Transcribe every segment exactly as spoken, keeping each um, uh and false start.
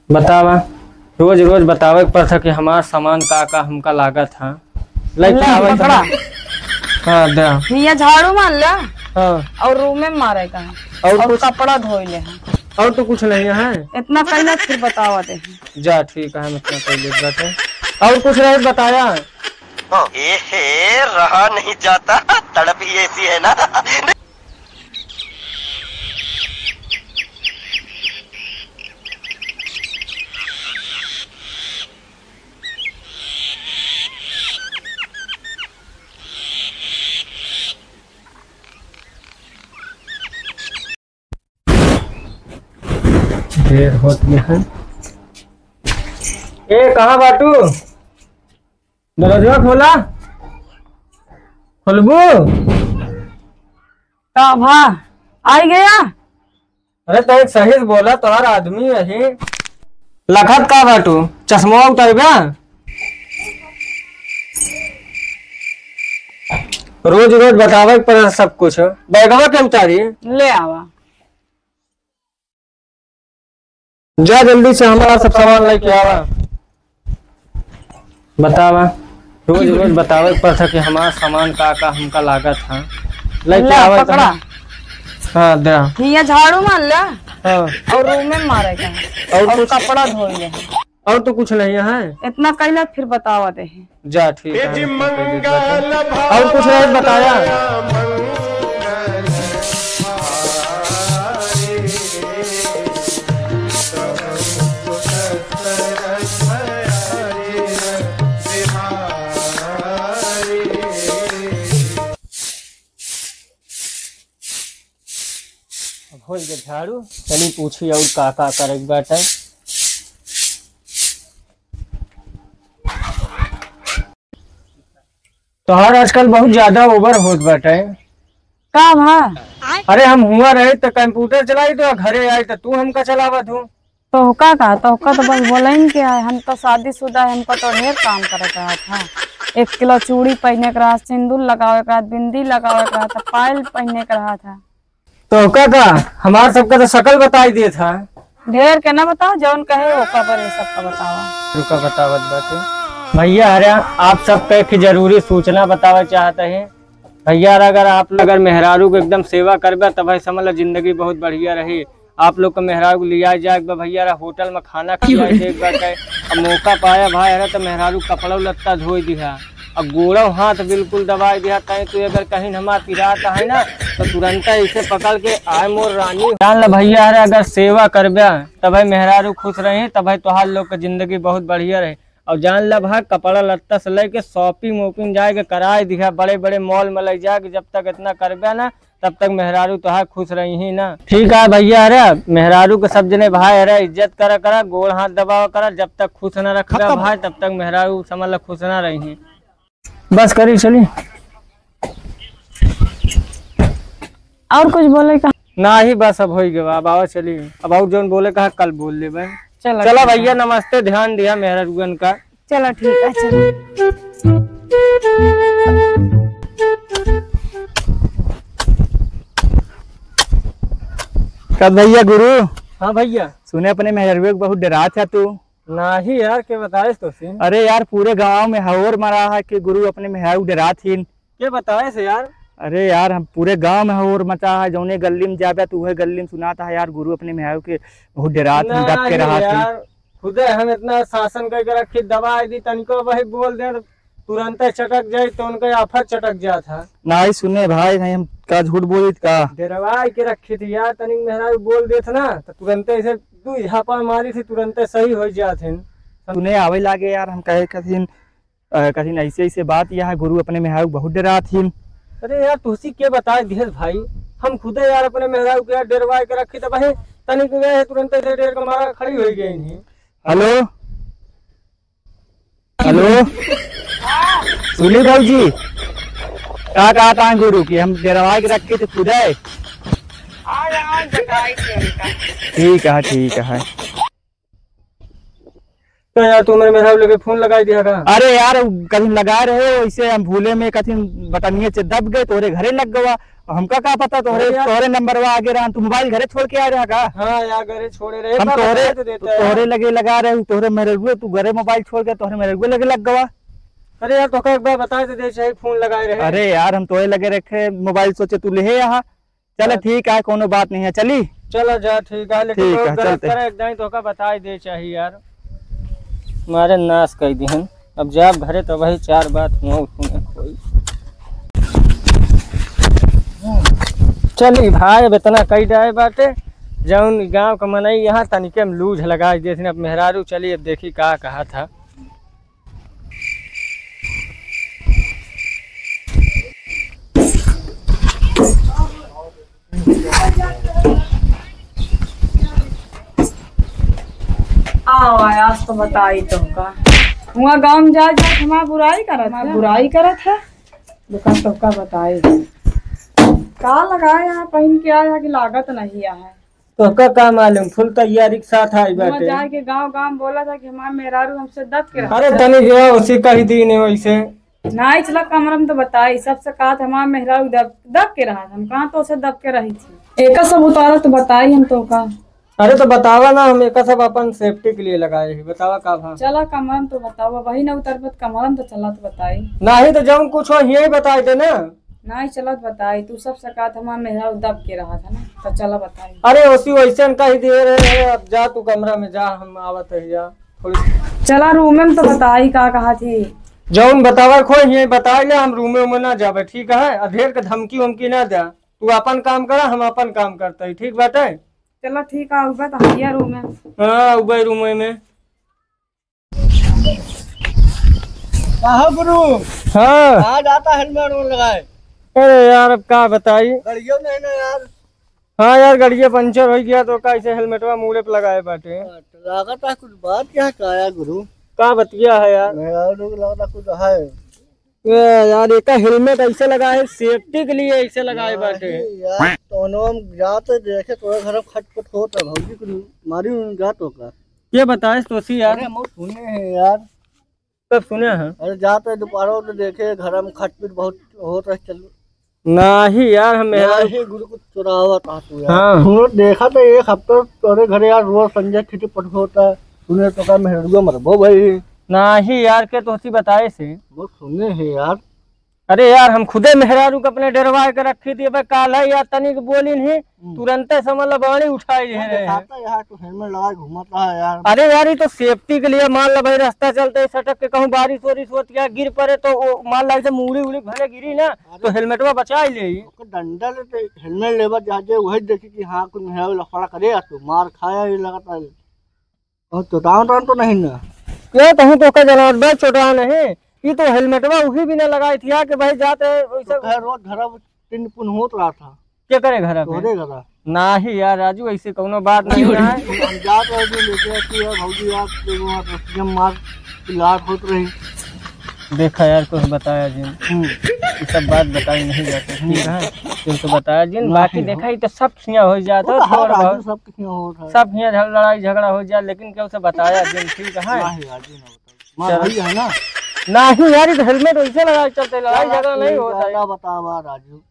बतावा, रोज रोज बतावे के पड़त है कि हमार सामान का का हमका लागत है। लइके ले, आवे पकड़ा। हाँ, दे। हियाँ झाड़ू मार ला। हाँ। और रूमे में मारे का है। और और कुछ? कपड़ा धोई ले है। और तो कुछ नहीं है। इतना कइला फिर बतावा दे। जा, ठीक है, हम इतना कइ लेत बाटे। और कुछ नहीं बताया? ए हे, रहा नहीं जाता, तड़प ही ऐसी है ना। देर होत में है। ए, कहाँ बाटू? दरवाजा खोला, खोलबू? का भा, आई गया? अरे, तो एक सही से बोला, तोहार आदमी यही। लखत का बाटू, चश्मा उतारबे? रोज रोज बतावे के पड़े सब कुछ। बैगवा के उतारी? ले आवा। जा जल्दी से हमारा सब सामान लेके आवा। बतावा, रोज रोज बतावे के पड़त है कि हमार सामान का का हमका लागत है। लेके ले, आवा पकड़ा। हाँ, दे। हियाँ झाड़ू मार ला। हाँ। और रूमे में मारे का है। और और कुछ? कपड़ा धोई ले। और तो कुछ नहीं है। इतना कइला फिर बतावा दे। जा, ठीक है, हम कर देत बाटे। और कुछ नहीं बताया? अब होई गए झाड़ू, चली पूछी और का का करे के बाटे। तोहार आजकल बहुत ज्यादा over होत बाटे। का भा? अरे, हम हुआ रहे तो computer चलाई तो, घरे आई तो तू हमका चलावत हो। तोहका का, तोहका तो बस बोलइन के है, हम तो शादीशुदा है, हमको तो ढेर काम करे के रहत है। एक किलो चूड़ी पहने के रहत, सिंदूर लगावे के रहत, बिंदी लगावे के रहत, पायल पहने के रहत है। तोहका का, हमार सबका तो शकल बताई देत है। ढेर के ना बताओ, जौन कहे ओका पर ये सबका बतावा। रुका, बतावत बाटे। भैया, अरे आप सबका एक जरूरी सूचना बतावे चाहत है। भैया, अगर आप, अगर मेहरारू के एकदम सेवा करबे, तब भाई समझ ला जिंदगी बहुत बढ़िया रही। आप लोग के मेहरारू के लिया जाए एक बार भैया, अरे होटल में खाना खिया दे एक बार कहे। अब मौका पाया भाई, अरे तो मेहरारू कपड़ा लत्ता धोई दिहा, अब गोड़ो हाथ बिल्कुल दबाई दिहा। कहीं तू अगर कहीं हमार पिरात है ना, तो तुरंत ऐसे पकड़ के आए मोर रानी। जान ला भैया, अरे अगर सेवा करबे, तब भाई मेहरारू खुश रही, तब भाई तोहार लोग के जिंदगी बहुत बढ़िया रही। और जान ला भाई, कपड़ा लत्ता से लेके shopping वॉपिंग जाए के कराए दिहा, बड़े बड़े mall में ले जाए के, जब तक इतना करबे ना, तब तक मेहरारू तोहार खुश रही ही ना। ठीक है भैया, अरे मेहरारू के सब जने भाई, अरे इज्जत करा करा, गोड़ हाथ दबावा करा, जब तक खुश ना रखबे खत्म। भाई, तब तक मेहरारू समझ ला खुश ना रही। बस करी, चली। और कुछ बोले का? नाही, बस अब होई गवा, अब आवा चली। अब और जौन बोले का कल बोल लेबे। चला, चला ठीक है। भैया, नमस्ते, ध्यान दिया मेहरारुअन का। चला, ठीक है, चला। का भैया गुरु? हाँ भैया। सुने अपने मेहरारुआ के बहुत डरात है तू। नाही यार, के बताइस तोसे? अरे यार, पूरे गाँव में हहोर मरा है कि गुरु अपने मेहरारू डरात ही। के बताइस यार? अरे यार, हम पूरे गाँव में हहोर मचा है, जौने गल्ली में जाबे तो उहे गल्ली में सुनात है यार, गुरु अपने मेहरारू के बहुत डरात ही, डट के नाही रहा थी। यार, खुदे हम इतना शासन करके रखी, दबाई दी, तनिको वही बोल दे, तुरंते चटक जाई, तो उनका आफत चटक जात है। नाही सुने भाई, नाही हम का झूठ बोलित का? डरवाई के रखी थी यार, तनिक मेहरारू बोल देत ना, तो तुरंते ऐसे दू झापड़ मारी थी, तुरंते सही हो जात है। सुने आवे लागे यार, हम कहे कथिन, अ, कथिन ऐसे ऐसे बात, यहाँ गुरु अपने मेहरारू बहुत डरात ही। अरे यार, तुहसी के बताए दिहेस भाई, हम खुदे यार अपने मेहरारू के यार डरवाए के रखी, तब वही तनिक गए हैं, तुरंते ऐसे डर के मारा खड़ी हो गई नहीं। हेलो, हेलो, सुनी भौजी, का कहत है गुरु कि हम डरवा के रखे थे खुदे? ठीक है, ठीक है। तो यार, तू हमरे मेहरारू लगे फोन लगाई दिया का? अरे यार, उ कहीं लगाए रहे, वैसे हम भूले में कहीं बटनिया से दब गए, तोहरे घरे लग गवा। अब हमका का पता तोहरे, अरे यार। तोहरे नंबरवा आगे रहा, तू मोबाइल घरे छोड़ के आए रहा का? हाँ यार, घरे छोड़े रहे, हम एक बार तोहरे, बता तो देता तोहरे यार। लगे लगा रहे, तोहरे मेहरारू, तू घरे मोबाइल छोड़ के तोहरे मेहरारू लगे लग गवा। अरे यार, तोहका एक बार बताए तो दे, चाहे फोन लगाए रहे। अरे यार, हम तोहरे लगे रखे मोबाइल, सोचे तू लेहे यहाँ। चला, हाँ। ठीक है, कोनो बात नहीं है, चली। चला जा, ठीक है, लेकिन ठीक बहुत है, गलत चलते। करे, एक दाई तोहका बताए दे चाही यार। मारे नाश कई दिहन। अब जाब घरे तो वही चार बात हुआ सुने कोई। चली भाई, अब इतना कई डाए बाटे, जौन गाँव का मनई यहाँ तनिके में लूझ लगाए देथिन। अब मेहरारू चली, अब देखी का कहा था। आओ, आज तो बताई तुमका। हुआ गाँव में जाए, जाए हमार बुराई करत है। बुराई करत है? दुकान तुमका बताई। का लगाए यहाँ पहिन के आया कि लागत नहीं है? तोहका का मालूम, फुल तैयारी के साथ आई हुआ बाटे। जाए के गाँव, गाँव में बोला था कि हमार मेहरारू हमसे दब के रहा। अरे तनी जो है, उसी कही दी ने वैसे। नाहीं, चला कमरा में तो बताई, सबसे कहा था हमार मेहरारू दब, दब के रहा। हम कहाँ तो उसे दब के रही थी। एका सब उतारा तो बताई हम तोहका। अरे तो बतावा ना, हम एका सब अपन safety के लिए लगाए ही, बतावा का भा। चला कमरा में तो बतावा, वही ना उतर पर कमरा में तो चला तो बताई। नाहीं तो जौन कुछ हो यही बताई दे ना। नाहीं, चला तो बताई, तू सबसे कहा था हमार मेहरारू दब के रहा था ना, तो चला बताई। अरे ओसी वैसे न कही दिए रहे, अब जा तू कमरा में जा, हम आवत है जा। चला रूमे में तो बताई का कहा थी। जौन बतावा खोए हिये बताई ले, हम रूमे में ना जाबे, ठीक है? अधेर के धमकी वमकी ना द्या, तू अपन काम करा, हम अपन काम करते ही, ठीक बाटे? चला ठीक है, उबे तो हइया रूमे। हाँ, उबे रूमे में। कहा गुरु? हाँ। कहाँ जाता हेलमेट में लगाए? अरे यार, अब का बताई? गड़ियो नहीं ना यार। हाँ यार, गड़िया पंचर होइ गया तो कैसे हेलमेटवा मूड़े पे लगाए बाटे? हाँ, तो लागत है कुछ बात क्या है का यार गुरु? का बतिया है यार? मेरा लोग लागत है कुछ है। ए यार, एका हेलमेट ऐसे लगा है, safety के लिए ऐसे लगाए बाटे। नहीं यार, तो हम जाते देखे तो घर खटपट होता भौजी को मारी उन जात होगा। ये बताए तोसी यार। अरे हम सुने हैं यार। कब सुने हैं? अरे जाते दोपहरों तो देखे घर में खटपट बहुत होत है। चल। नाहीं यार, हम मेहरारू नाहीं गुरु को चुरावत आ तू यार। हाँ। सुनो, देखा तो एक हफ्ता तोरे घरे यार रोज संजय खिटी पट होता है। सुने तो का मेहरुआ मरबो भाई। नाहीं यार, के तोसी बताए से? वो सुने है यार। अरे यार, हम खुदे मेहरारू के अपने डेरवा के रखी थी। अबे काल है यार, तनिक बोली नहीं, हम्म। तुरंते समझ लो बाणी उठाए जे अरे रहे हैं। खाता यार, तू हेलमेट लगाए घूमत रहा यार। अरे यार, ये तो safety के लिए, मान लो भाई, रास्ता चलते ही सटक के कहूँ बारिश वारिश होत या गिर पड़े तो वो, मान लो ऐसे मूड़ी उड़ी भले गिरी ना, अरे तो हेलमेटवा बचा ही ले। ओकर डंडा ले तो हेलमेट लेवा जा जे, वही देखी कि हाँ, कुछ मेहरारू लफड़ा करे या तू मार खाया ही लगता है। और चोटाव ओटाव तो नहीं ना? के कहूँ तो का जनाब बे चोटाव नहीं। ई तो हेलमेटवा उही भी ना लगाई थी कि भाई जाते वैसे तो खैर रोज घर अब टिन पुन होत रहा था। के करे घर पे? तोरे घर। नाहीं यार राजू, ऐसे कौनो बात नहीं है। हम जात रहे थे लेके आती है भौजी यार, तो वहाँ पे सीएम मार की लात होत रही। देखा यार, कुछ बताया जिन। हम्म। ये सब बात बताई नहीं जाती, ठीक है? तुमसे बताया जिन, नहीं बाकी हो। देखा, ये तो सब खिया हो जाता, वो तो है थोड़ा राजू, बहुत। सब खिया होत है। सब खिया झग-, लड़ाई झगड़ा हो जाए, लेकिन केहू से बताया जिन, ठीक है? नहीं राजू, ना बताओ। मार चलो। भाई है ना? नाहीं यार, ये तो हेलमेट वैसे लगा के चलते, लड़ाई चला झगड़ा नहीं ठीक होता है, है। ना बतावा राजू।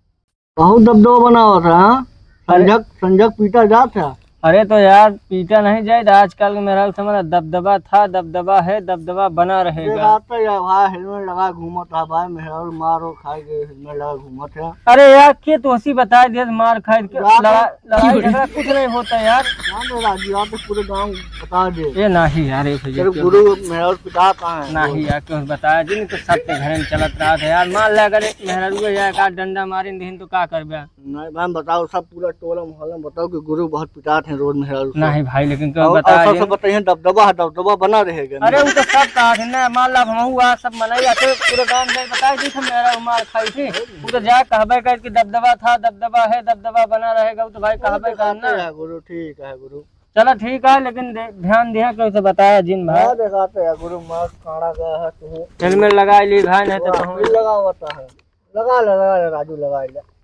बहुत दबदबा बनावत है, हाँ? अरे। संजक, संजक पीटा जात है। अरे तो यार, पीटा नहीं जाए, तो आजकल के मेहरारू समझ ला, दबदबा था, दबदबा है, दबदबा बना ये रहेगा। बात तो यार, भाई हेलमेट लगा घूमत है, भाई मेहरारू मार और खाए के हेलमेट लगा घूमत है। अरे यार, के तोसी बताए दिया मार खाए के, बात लड़ा-, लड़ाई झगड़ा कुछ नहीं होता यार। जान दे राजू, आप तो पूरे गाँव बता दे। ये नाहीं यार, ये भैया तेरे क्यों गुरु मेहरारू पिटात है। नाहीं यार, क्यों बताया जी, नहीं तो सबके घर में चलत रहा था यार। मान ले अगर एक मेहरारू या एक आध डंडा मारिन दिहिन तो का करबे? नहीं भाई, बताओ, सब पूरा टोला मोहल्ला में बताओ कि गुरु बहुत पिटात हैं रोड में, मेहरारू से। नहीं भाई, लेकिन क्यों और, बताया और सबसे जी? बताइए, दबदबा है, दबदबा बना रहेगा। अरे, वो तो सब कहा थे ना, मान ला, हम हुआ, सब मनई आते, पूरे गांव में बताए दी, सब मेरा मार खाई थी। वो तो जाए कहबे कर कि दबदबा था, दबदबा है, दबदबा बना रहेगा, वो तो भाई वो कहबे तो करना। कहते हैं गुरु, ठीक है गुरु। चला ठीक है, लेकिन दे-, ध्यान दिया, क्यों से बताया जिन भाई। हाँ, दिखाते हैं गुरु, मार काढ़ा गया है तू। हेलमेट लगा ली भाई, नहीं तो वाह, कहूँ। ये लगा होता है। लगा ले, लगा ले राजू, लगा ले।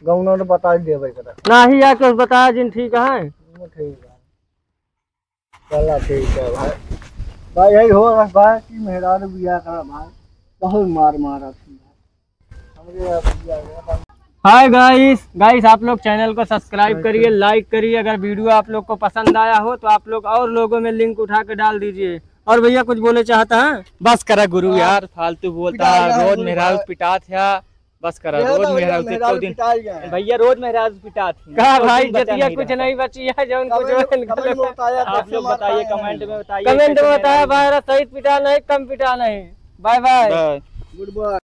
गौना तो बता ही देबे करा। नाहीं यार, कुछ बताया जिन, ठीक है? वो ठीक है। चला ठीक है भाई। भाई, यही हो रहा भाई कि मेहरारू बिया करा भाई, बहुत मार मारा थी भाई। हमरे यहाँ बिया गया भाई। हाय गाइस, गाइस, आप लोग चैनल को सब्सक्राइब करिए, लाइक करिए। अगर वीडियो आप लोग को पसंद आया हो तो आप लोग और लोगों में लिंक उठा के डाल दीजिए। और भैया कुछ बोले चाहता है? बस करा गुरु हाँ। यार, फालतू बोलता पिटा है, रहा है रोज गुरु मेहरारू भाई। पिटात है, बस करा ये रोज तो भैया मेहरारू से मेहरारू दो दिन। पिटाई गए हैं। भैया रोज मेहरारू पिटात है, का दो भाई, दिन बचा जतिया नहीं कुछ रहा। नहीं बची है, जो उनको कमेंट, ज्वाइन कर कमेंट लो। में बताया आप कैसे लोग मार बताइए, खाए हैं। कमेंट में बताइए, कमेंट में कैसे बताया, मेहरारू। भाई सही पिटा नहीं, कम पिटा नहीं। Bye bye. Bye. Good bye.